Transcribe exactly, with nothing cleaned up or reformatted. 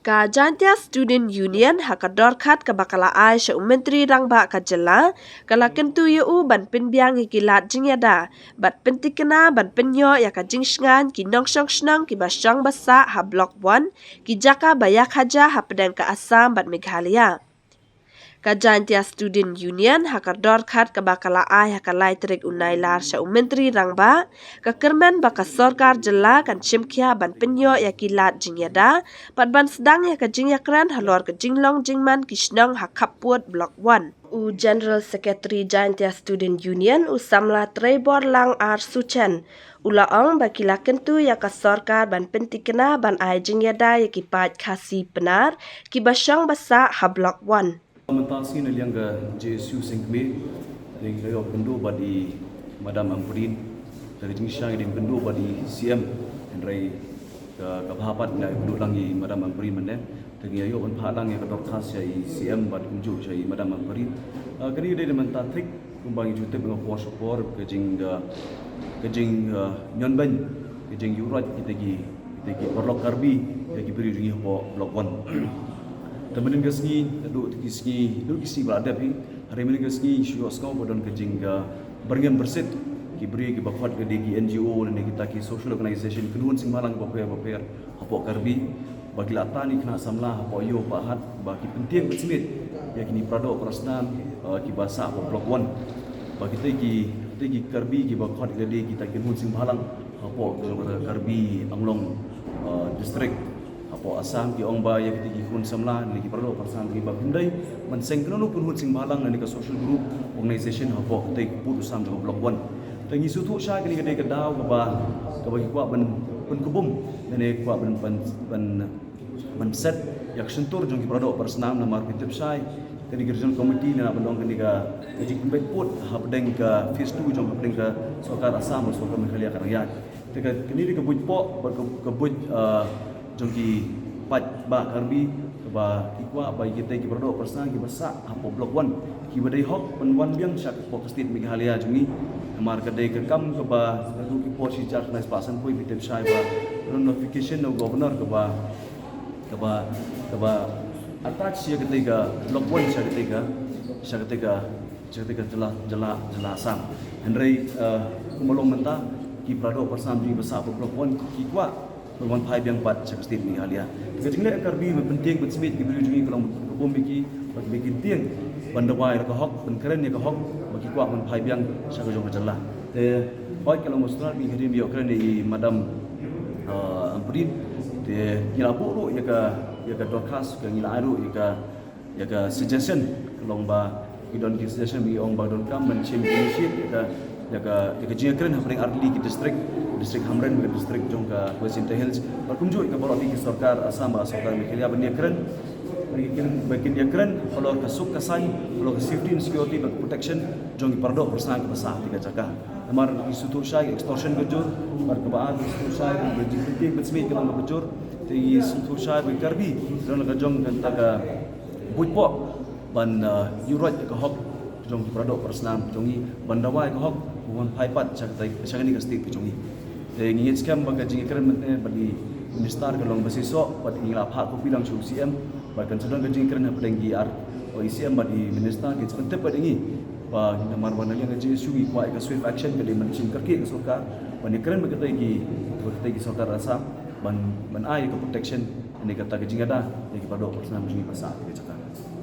Ka Jaintia Student Union ha ka dorkhat kaba ka la ai sha u Myntri Rangbah ka jylla, ka la kyntu ïa u ban pynbiang ïa ki lad jingïada bad pyntikna ban pynïoh ïa ka jingshngaiñ ki nongshong shnong kiba shong ba sah ha Block One, ki jaka ba ïakhaja hapdeng ka Assam bad Meghalaya. Ka Jaintia Student Union ha ka dorkhat kaba ka la ai ha ka lai tarik u Nailar sha u Myntri Rangbah, ka kyrmen ba ka sorkar jylla kan shim khia ban pynïoh ïa ki lad jingïada bad ban sdang ïa ka jingïakren halor ka jinglong jingman ki shnong ha khappud Block One. U General Secretary Jaintia Student Union, u samla Treiborlang R Suchen, u la ong ba ki la kyntu ïa ka sorkar ban pyntikna ban ai jingïada ïa ki paid Khasi Pnar kiba shong ba sah ha Block One. Mynta sngi na liang ka J S U Seng Kmie, ngi la ïoh kynduh bad i Madam Ampareen. Da ka jingshai ngi dang kynduh bad i C M, hynrei ka, ka bha pat ngi la ïoh kynduh lang i Madam Ampareen mynne. Te ngi ïoh ban phah lang ïa ka dorkhas sha i C M bad kumjuh sha i Madam Ampareen. Ah, kane dei da mynta thik kumba ngi ju tip nga por sha por ka jing, ah, ka jing, ah, ñion beiñ, ka jingïuhroit kita ki, kita ki paralok Karbi ïa ki briew jong ngi hapoh Block One. Te mynnin ka sngi, naduh ki sngi, naduh ki sngi ba la dep hi, hynrei mynnin ka sngi shu ïohsngew ba don ka jing, ah, byrngem byrsit ki briew kiba khot ka dei ki N G O lane kita ki social organization kynhun seng bhalang bapher bapher hapoh Karbi, ba ki la tan ïa ki khynnah samla hapoh ïew pahat ba ki pyntieng pynsmiej ïa kine ki paradoh parasnam, eh, kiba sah hapoh Block One. Ba kitei ki, kitei ki Karbi kiba khot ïa lade kita ki kynhun seng bhalang hapoh jong ka Karbi Anglong, eh, District hapoh Assam, ki ong ba ïa kitei ki kynhun samla ne ki paradoh parasnam kiba pyndonkam ban seng kano kano kynhun seng bhalang ne ka social group organization hapoh kitei ki pud u sam jong ka Block One. Te ngi sngewthuh shai kane ka dei ka daw kaba, kaba ki kwah ban, ban pynkhlaiñ, ne kwah ban, ban, ban, ban set ïa ka shyntur jong ki paradoh parasnam, namar ki tip shai kane ka regional committee ne ban long kane ka, ka jingpynbeit pud hapdeng ka phase two jong hapdeng ka sorkar Assam bad sorkar Meghalaya ka dang ïaid. Te ka, kane dei ka buit pop bad ka, ka buit, ah, jong ki paidbah Karbi kaba ki kwah ba kitei ki paradoh parasnam kiba sah hapoh Block One kiba dei hok ban wan biang sha ka, ka state Meghalaya jong ngi. Namar ka dei ka kam kaba naduh ki por shi hajar khyndai spah sanphew phi tip shai ba notification na u governor kaba, kaba, kaba attach ïa kitei ka Block One sha kitei ka, sha kitei ka, sha kitei ka jylla, jylla, jylla Assam. Hynrei, eh, kumba long mynta ki paradoh parasnam jong ngi ba sah hapoh Block One ki kwah ban wan phai biang pat sha ka state Meghalaya. Ka jingleh Karbi ban pyntieng pynsmiej ki briew jong ngi ka long ban pynbeit ïa ki, ban pyntieng, ban dawa ïa ka hok, ban kren ïa ka hok ba ki kwah ban phai biang sha ka jong ka jylla. Te hooid ka long ba sdang ngi hadien ba ïoh kren ïa i Madam, ah, Ampareen. Te ngi la buh ruh ïa ka, ïa ka dorkhas, ka ngi la ai ruh ïa ka, ïa ka suggestion, ka long ba ki don ki suggestion ba ngi ong ba donkam ban shim initiate ïa ka, ïa ka, ïa ka jingïakren hapdeng artylli ki district, district Hamren bad ka district jong ka West Jaintia Hills. Bad kumjuh ïa ka baroh ki sorkar Assam bad sorkar Meghalaya ban ïakren, ban ïakren, ban ïakren halor ka suk ka saiñ, halor ka safety and security bad protection jong ki paradoh parasnam kiba sah ha katei ka jaka. Namar ngi sngewthuh shai extortion ka jur, bad kaba ar ngi sngewthuh shai ka jingpyntieng pynsmiej ka long kaba jur. Te ngi sngewthuh shai ba ki Karbi don la ka jong kata ka buit pop ban, uh, ïuhroit ïa ka hok jong ki paradoh parasnam jong ngi, ban dawa ïa ka hok ban wan phai pat sha katei, sha kane ka state ka jong ngi. Te ngi ngeit skhem ba ka jingïakren mynta bad i minister ka long ba shisha, bad ngi la phah copy lang sha u C M, bad kan sa don ka jingïakren hapdeng ki ar, o, i C M bad i minister kin sa pyntip bad ïa ngi ba namar ba na liang ka J S U ngi kwah ïa ka swift action, ka dei ban shim kyrkieh ka sorkar ban ïakren bad katei ki, bad katei ki sorkar Assam ban, ban ai ïa ka protection ne kata ka jingïada ïa ki paradoh parasnam jong ngi ba sah ha katei ka jaka.